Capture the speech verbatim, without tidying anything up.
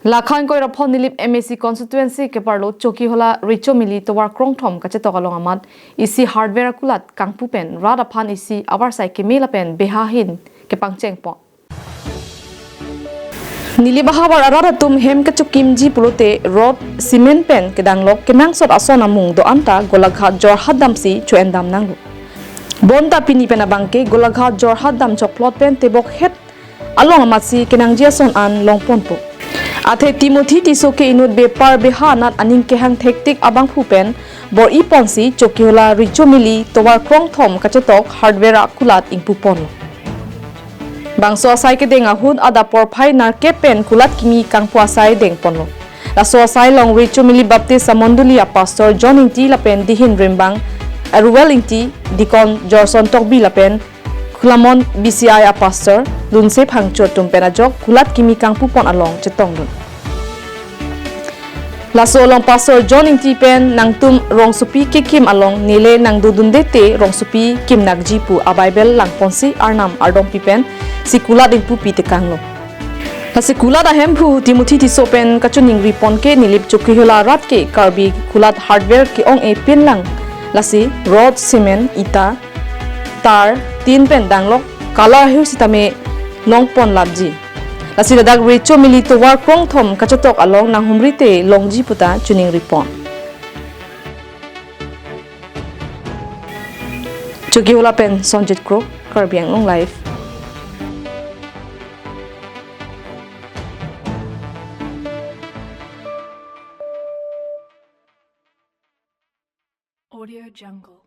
Lakha ingkoi ra phongo Nilip M A C constituency keparlo Chokihola Recho Mili tovar krongthom kachetok along amat isi hardware akulat kangpu pen rat aphan isi avarsai keme lapen beha ahin kepangchengpon. Nilip ahavar arat atum hem kechokimji pulote rod, cement pen kedanglok kenangsot ason amung do-an ta Golaghat Jorhat damsi cho-endam nanglo. Bonta pini pen abangke Golaghat Jorhat dam chokplot pen tebok het along amatsi kenangji ason an longponpo. Athe Timothy Tisso ke inut bepar beha anat aning kehang thektik abangphu pen bor-iponsi Chokihola Recho Mili tovar krongthom kachetok hardware akulat ingpuponlo. Bangso asai kedeng ahut adap porphai nerkep pen kulat kimi kangpu asai dengponlo. Laso asai along Recho Mili Baptist Amondoli apastor John Ingti lapen dihin rimbang Aruel Ingti, Deacon Jorson Tokbi lapen Khulamon B C I apastor Lunse Phangcho atum pen ajok kulat kimi kangpupon along chetongdun. Laso along pastor John Ingti pen nangtum rongsopi kekim along nele nangdodunde te rongsopi kimnakji pu a-Bible langponsi Arnam ardom pi pensi kulat ingpupi tekanglo. Lasi kulat ahemphu Timothy Tisso pen kachiningriponke Nilip Chokihola arat ke Karbi kulat hardware ke-ong-e pinlang. Lasi rod, cement, ita, tar, tin pen danglok color ahir sitame longpon lapji. Lasi ladak Recho Mili tovar krongthom kachetok along nanghumri te longji puta chiningripon. Chokihola pen Sonjit Kro, Karbi Anglong Live. Audio Jungle.